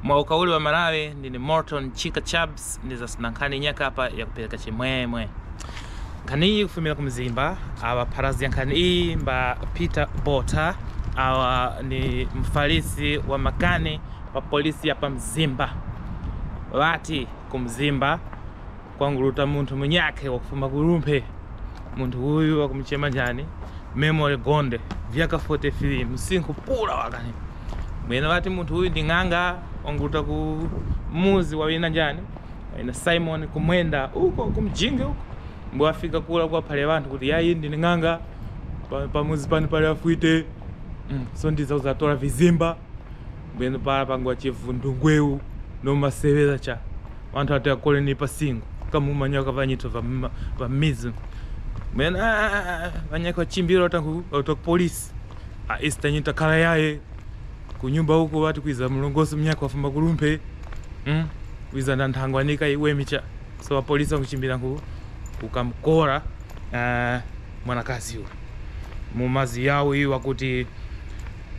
Mwaukauli wa Malawi ndine Morton Chika Chabs, ndizasina nkhani nyaka apa yakupereka chimwemwe. Nkhani iyi kufumira ku Mzimba, awa pharazi ya nkhani iyi mba Peter Bota, awa ni mfalisi wa makani pa polisi ya pa Mzimba. Wati ku Mzimba kwanguluta munthu munyakhe wakufuma kulumphe. Munthu uyu wakumchema njani? Memory Gonde, vyaka 43, msinkhu pula wakani. Mwene wati munthu uyu ndi ng'anga wanguluta ku muzi wawina njani? Wawina Simon kumwenda uko kumjinge uko. Mbwe afika kula kwa phale vanthu kuti yayi ndine ng'anga pamuzi pano pali afuite. So ndiza kuzatola vizimba. Mbwenu pala panguwa chivundungweu nomasewera cha. Vanthu ati akole ni pasingo. Kamumanya vanyitho va mizu. Mbwenu vanyaka chimbiro tangu auto polisi. Isitanyita khala yaye. Kunyumba huko watu kwiza mlongosi mnyaka wafumba kulumpe. Kwiza na nthangwanika iwe micha. So wa polisi wakuchimbira nku ukamkora mwanakazi uyu. Mumazi yawo iwa kuti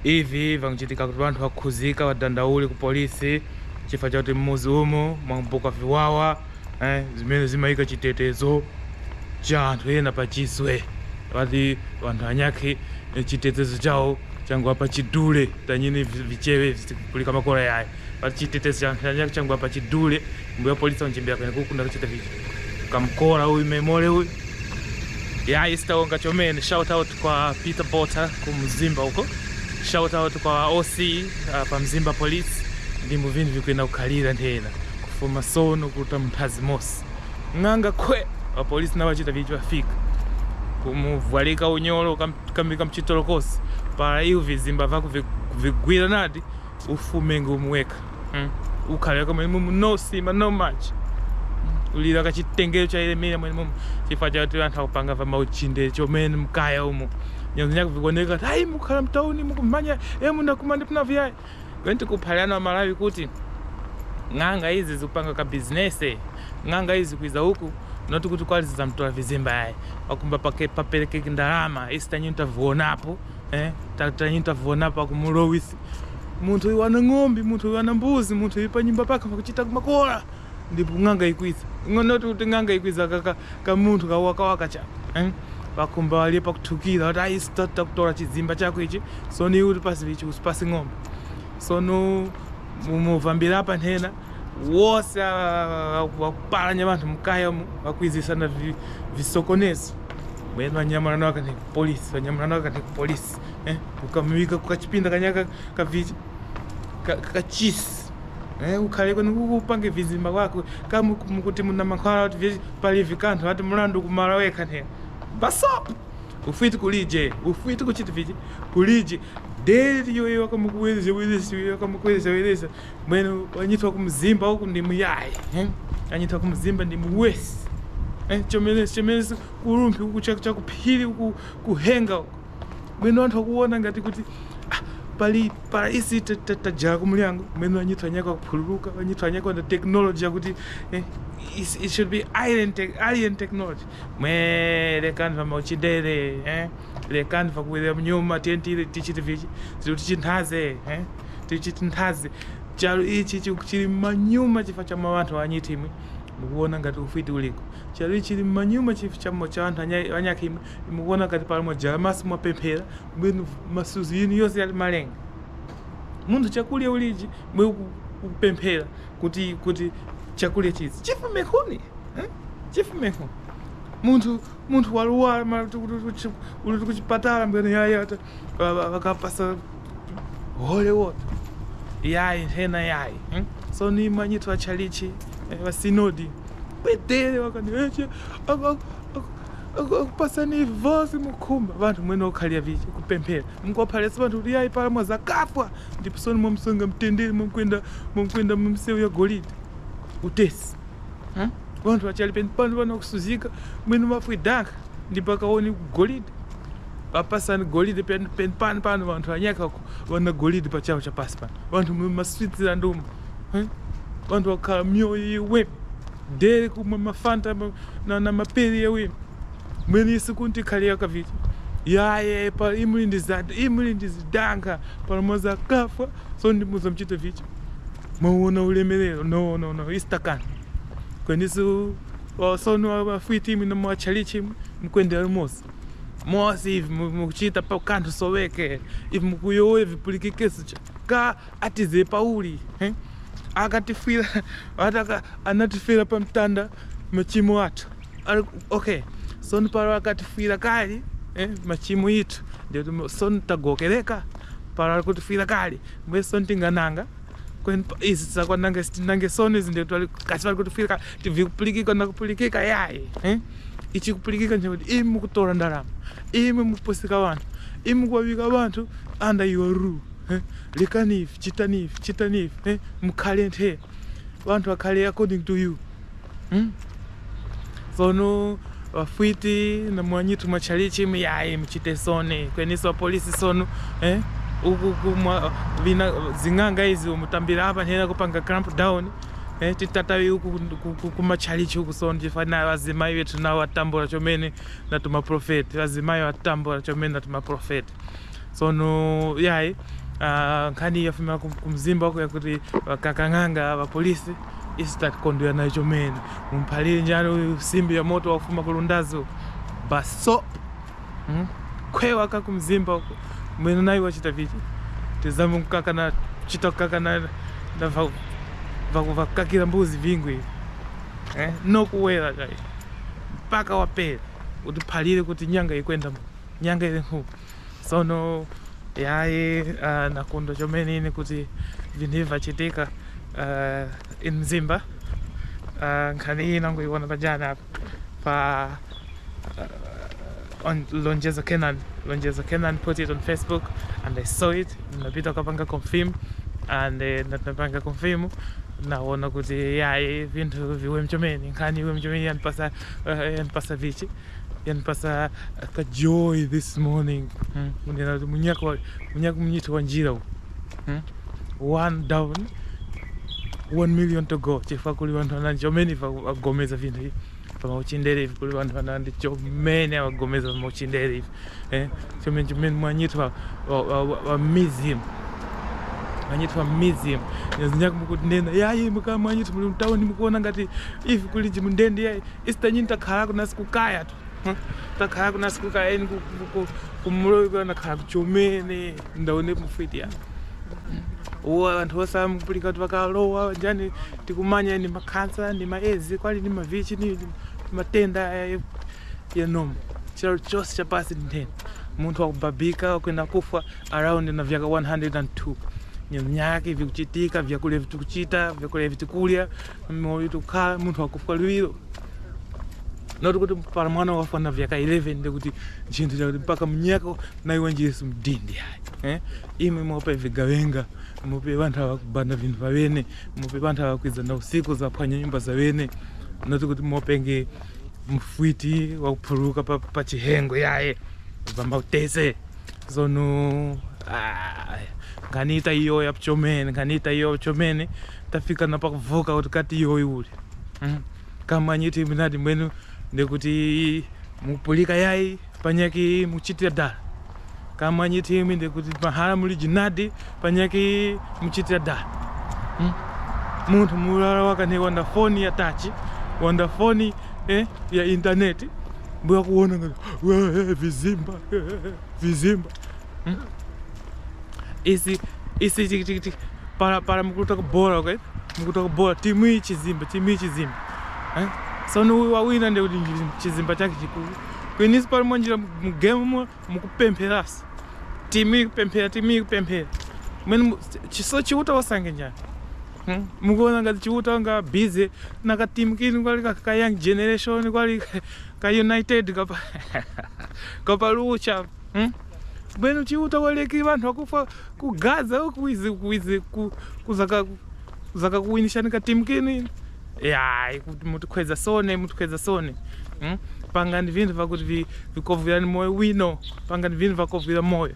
ivi vankuchitika kuti vanthu vakhuzika vadandauli ku polisi chifukwa chakuti mmuzi umu mwambuka viwawa zimene zimayika chitetezo cha anthu ena pachiswe. Vati vanthu anyakhe chitetezo chawo changu apa chidule tanyini vichewe kulika makola yaye. Vati chitetezo cha anthu anyakhe changu apa chidule mbuya polisi wanchimbira kwene kukunda kuchita vichi. Kamkora uyu memole uyu. Ya isitaonga chomene. Shout out kwa Peter Bota ku Mzimba huko. Shout out kwa OC pa Mzimba Police. Ndimbo vindu vikwenda kukhalira nthena. Kufuma sono kuta mthazi mosi. Ng'anga khwe wa polisi na wachita vichi wafika. Kumuvwalika unyolo kambika mchitolokosi. Para iwo vizimba vako vigwira nati ufume ngumuweka. Ukhalira kama mumu no sima no much. Ulira kachitengero cha ile mira mwene mumu. Chifukwa chakuti anthu akupanga va mauchinde chomene mkaya umu. Nyanzo nyako vikuoneka kuti ayi mukhala mtauni mukumanya mundakumanda pina viyayi. Kwenti kuphalana wa Malawi kuti ng'anga izi zikupanga ka business, ng'anga izi kuiza huku noti kuti kwali zizamtola vizimba yayi. Wakumba papereke ndalama isi tanyini tavuonapo, tanyini tavuonapo akumulowisi. Munthu uyu wana ng'ombe, munthu uyu wana mbuzi, munthu uyu pa nyumba pake pakuchita kumakola. Ndipo ng'anga ikwiza. Noti kuti ng'anga ikwiza ka munthu kawakawaka cha. Pakumba wali pakuthukira kuti ayi takutola chizimba chako ichi, so ni kuti pasi ichi usipasi ng'ombe. So no muvambira apa nthena wose wakupalanya vanthu mukaya umu wakwizisana visokonezo. Mwene wanyamala nawo kani polisi, wanyamala nawo kani polisi. Ukamwika kukachipinda kanyaka kavichi kachisi. Ukhale kwene upange vizimba kwako kama mukuti muna mankhwala kuti pali vikanthu ati mulandu kumala wekha nthena. Basop! Ufiti kulije, ufiti kuchita vichi kulije. Deli yoyo wakamukuwezesa wezesa yoyo wakamukuwezesa wezesa. Mwene wanyitwa kumzimba huku ndi muyayi. Anyitwa kumzimba ndi muwesi. Chomene chomene kulumpi huku chakuphiri huku kuhenga huku. Mwene anthu akuona ngati kuti pali para isi tajala kumulyango. Mwene wanyitwa nyaka kuphululuka, wanyitwa nyaka na technology yakuti it should be alien technology. Mwe lekani va mauchindere, lekani va kuwira mnyuma tientire tichite vichi, tichinthaze, tichinthaze. Chalo ichi chili manyuma chifukwa cha mawanthu anyitimwe mukuona ngati ufiti uliko. Chalo ichi chili manyuma chifukwa cha anthu anyakhimwe mukuona ngati pali mwajala maso mwapemphera, mwenu masuzi yinu yonse yali malenga. Munthu chakulya uliji mwe ukupemphera kuti chakulya chizi chifume khuni, chifume khuni. Munthu waluwala uli kuchipatala mbwene yayi vakapasa holy water yayi nthena yayi. So ni manyithu achalichi vasinodi pedere wakani akupasani vosi mukhumba vanthu mwene okhalira vichi kupemphera mukophalesa vanthu kuti yayi pala mwazakapwa ndipo soni mwamsonga mtendere mwamkwenda mumsewu ya golide utesi. Vanthu vachali pano pano kusuzika mwene mafwidanka ndipo akaoni golide vapasani golide pano pano vanthu anyaka vana golide pachawo chapasi pano vanthu mumaswitsira umu vanthu vakhala myoyo iwe dere kumwa mafanta na mapiri yawe mwene isi kunti khalira kavichi yaye pa imuli ndi zidanga pano mwazakafwa so ndi muzamchita vichi. Mwaona ulemerero. No, no, no, isitakani kwenisu sono vafwiti imwe namwachalichi mukwendera lumosi mosi ivi mukuchita pa kanthu soweke ivi mukuyowe vipulikikeso ka atize pauli, eh? Akatifira ataka anatifira pa mtanda machimo athu. Okay, sono palo akatifira kali, eh, machimo ithu ndio sono tagokereka palo akutifira kali mwe sono tingananga kweni izi zakwananga sitinange sono izi ndio twali kasi pali kutifira kali tivikupulikika nakupulikika yayi, eh? Ichi kupulikika nje imi mukutora ndalama, imi mupusika vanthu, imi kuwavika vanthu under your rule, eh? Lekani ivi, chitani ivi, chitani ivi, eh? Mukhale nthe vanthu akhale according to you, Sono vafwiti na mwanyitu mwachalichi yayi muchite sone kweniso apolisi sono, eh? Uku kumwa vina zing'anga izi mutambira apa nhena kupanga clamp down, eh, titatawi uku kumachalichi uku sono chifana vazimai vethu nawo atambura chomene na tumaprofeti vazimai atambura chomene na tumaprofeti sono yayi. Nkhani yafuma kumzimba uku yakuti vakakang'anga vapolisi isi takondwera nayo chomene mumphalire njani uyu simbi ya moto wafuma kulundazi baso, khwewa kakumzimba uku mwene nayi wachita vichi tizame kukakana chita kukakana na vakakira mbuzi vingwi, eh? Nokuwera kai mpaka wapera utiphalire kuti nyanga ikwenda nyanga ili nkhu sono yayi. Nakondwa chomene ine kuti vinthu ivi vachitika in Mzimba. Nkhani iyi nangoiona pajana apa pa on Lonjezo Kenan. Lonjezo Kenan put it on Facebook and I saw it. Napita kapanga confirm and napanga confirm naona kuti yayi vinthu viwe mchomene nkhani iwe mchomene yanipasa vichi yanipasa ka joy this morning. Munena kuti munyaka munyaka munyithu wa njira uwu, One down, 1 million to go chifukwa kuli vanthu anandi chomene vagomeza vinthu ivi pamauchindere ivi kuli vanthu anandi chomene avagomeza pamauchindere ivi, eh? Chomene chomene mwanyithu wa mizimu mwanyithu wa mizimu nyazinyaka mukuti nena yayi muka mwanyithu muli mtawuni mukuona ngati ivi kuliji mundende yayi isitanyini takhalako nasi kukaya tu, Takhala kunasi kukaya eni kumuloyo nakhala kuchomene ndaone mufiti ya uwa anthu osamupulika kuti vakalowa njani tikumanya ni makhansa ni maezi kwali ni mavichi ni matenda ya nomo chilo chose chapasi nthena munthu wakubabika wakwenda kufa around na vyaka 102 nyanyake vikuchitika vyakulya vitikuchita vyakulya vitikulya moyo tukhala munthu wakufa liwiro noti kuti para mwana wafa na vyaka 11 ndikuti chinthu chakuti mpaka mnyaka naiwe njesu mdindi ayi, eh? Imwe mope vigawenga mupe vanthu avakubanda vinthu vavene mupe vanthu avakwiza na usiku zaphwanya nyumba zavene noti kuti mopenge mfwiti wakuphuluka pa chihengo yaye vambautese sono nkhaniita iyo yakuchomene nkhaniita iyo yakuchomene tafika na pakuvuka kuti kati iyoyi uli, Kamanyiti minati mwenu ndikuti mupulika yayi panyaki muchitira dala kamanyiti imi ndikuti mahala muli jinadi panyaki muchitira dala, Munthu mulala wakane wanda foni ya touch wanda foni, eh, ya intaneti mbuya kuona ngati vizimba, vizimba, Isi isi chiki para para mukuta kubola, okay? Mukuta kubola timu iyi chizimba timu iyi chizimba, eh? Sono uyu wawina ndikuti chizimba chake chikulu kwenisi pali mwanjira mugame mukupempherasa timu iyi kupemphera timu iyi kupemphera mwene chiso chiuta wasange njani, Mukuona ngati chiuta nga busy na katimu kinu kwali ka young generation kwali ka united kapa kapalucha, Bwenu chiuta waleki vanthu vakufa ku Gaza uku izi kuizi kuzaka kuzaka kuwinishani katimu kinu yayi kuti mutikhweza sone mutikhweza sone, Pangani vinthu vakuti vikovuyani moyo wino pangani vinthu vakovuyira moyo,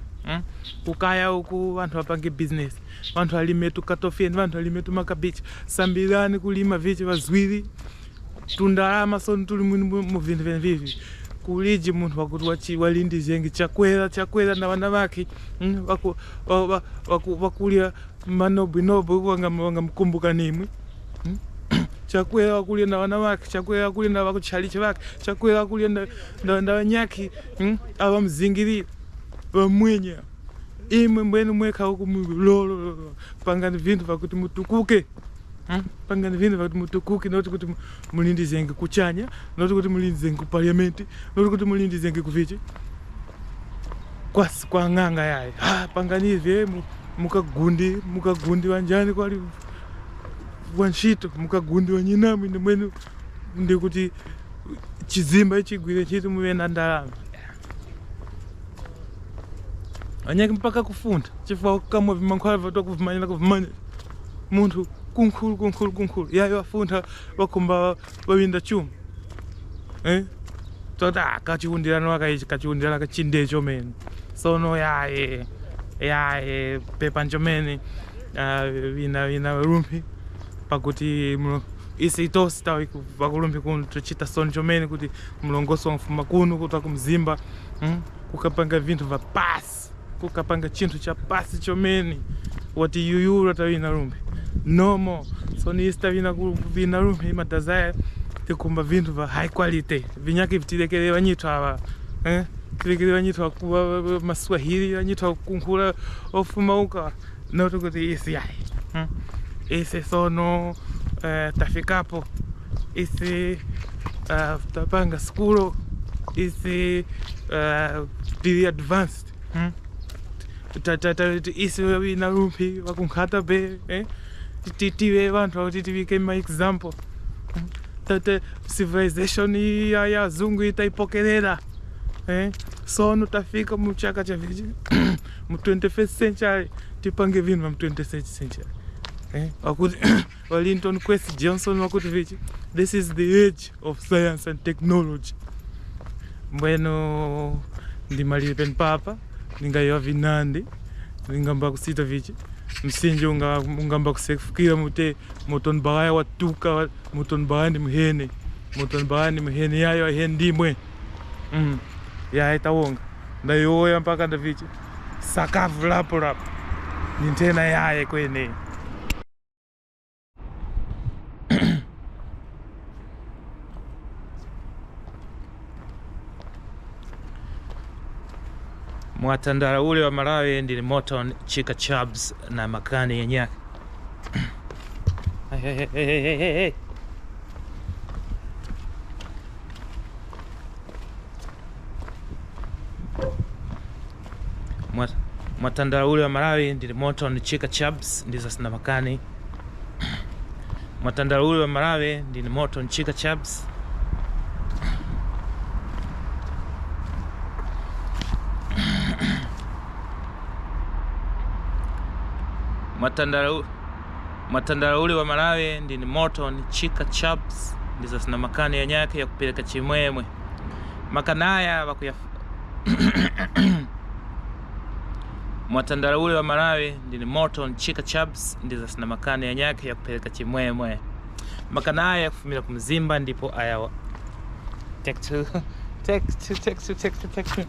Kukaya uku vanthu vapange business vanthu alime tukatofeni vanthu alime tumakabichi sambirani kulima vichi vazwiri tundalama sono tuli mu vinthu vene vivi kuliji munthu wakuti walindi zengi chakwera chakwera na vana vake, vakulya Manobwinobwi wangamkumbuka nimwe. Chakwera wakulya na wana wake, Chakwera wakulya na vakuchalichi vake, Chakwera wakulya na vanyaki avamzingirira vamwenya. Imwe mbwenu mwekha uku lolo pangani vinthu vakuti mutukuke. Pangani vinthu vakuti mutukuke, noti kuti mulindizenge kuchanya, noti kuti mulindizenge ku parliament, noti kuti mulindizenge kuvichi kwa ng'anga yayi. Pangani ivi mukagundi, mukagundi wanjani kwali wantchito, mukagundi wanyinamwe ine mwenu ndikuti chizimba ichigwire ntchito muve na ndalama. Anyaki mpaka kufunda chifukwa kamwe vimankhwala vatokuvimanyira kuvimanya munthu kunkhulu kunkhulu kunkhulu yayo afuntha wakhumba wawinda chuma toti kachiwundirano wakaichi kachiwundirano kachinde chomene sono yaye yaye pepa nchomene vina rumphi pakuti isi itosi tawi vakulumbi kuno tochita sono chomene kuti mlongoso wamfuma kuno kuti akumzimba kukapanga vinthu va pasi, kukapanga chinthu cha pasi chomene wati yuyura tawina rumbi nomo. So isi tawina vina rumbi imatazaya tikumba vinthu va high quality vinyaki vitilekele vanyithu ava tilekele vanyithu akuva maswahili vanyithu akunkhula ofuma uka noti kuti isi yayi isi sono tafikapo isi tapanga skulo isi tili advanced isi wina rumpi wakunkhata be tive vanthu vakuti tivike ma example civilization ya zungu itaipokerera sono tafika muchaka cha vichi mu 21st century tipange vinhu va mu 21st century wakuti wa Linton Kwesi Johnson wakuti vichi this is the age of science and technology. Mbweno ndimalire peni papa ndingayiwa vinandi ndingamba kusita vichi msinji ungamba kusefukira mute Morton Bawaya watuka Morton Bawaya ndi muhene Morton Bawaya ndi muhene yayo ahe ndimwe yaye tawonga ndayoya mpaka ndavichi sakavu lapo lapo nintena yaye kwene. Mwatandala ule wa Malawi ndili Morton Chika Chubs na makani yenyake. Hey, hey, hey, hey, hey, hey. Mwatandala ule wa Malawi ndili Morton Chika Chubs ndizo na makani. Mwatandala ule wa Malawi ndili Morton Chika Chubs. Mwatandala ule wa Malawi ndini Morton Chika Chubs ndizo sina makani yanyake ya kupeleka chimwemwe makanaya wakuya. Mwatandala ule wa Malawi ndini Morton Chika Chubs ndizo sina makani yanyake ya kupeleka chimwemwe makanaya kufumira kumzimba ndipo aya take two take two take two take two take two.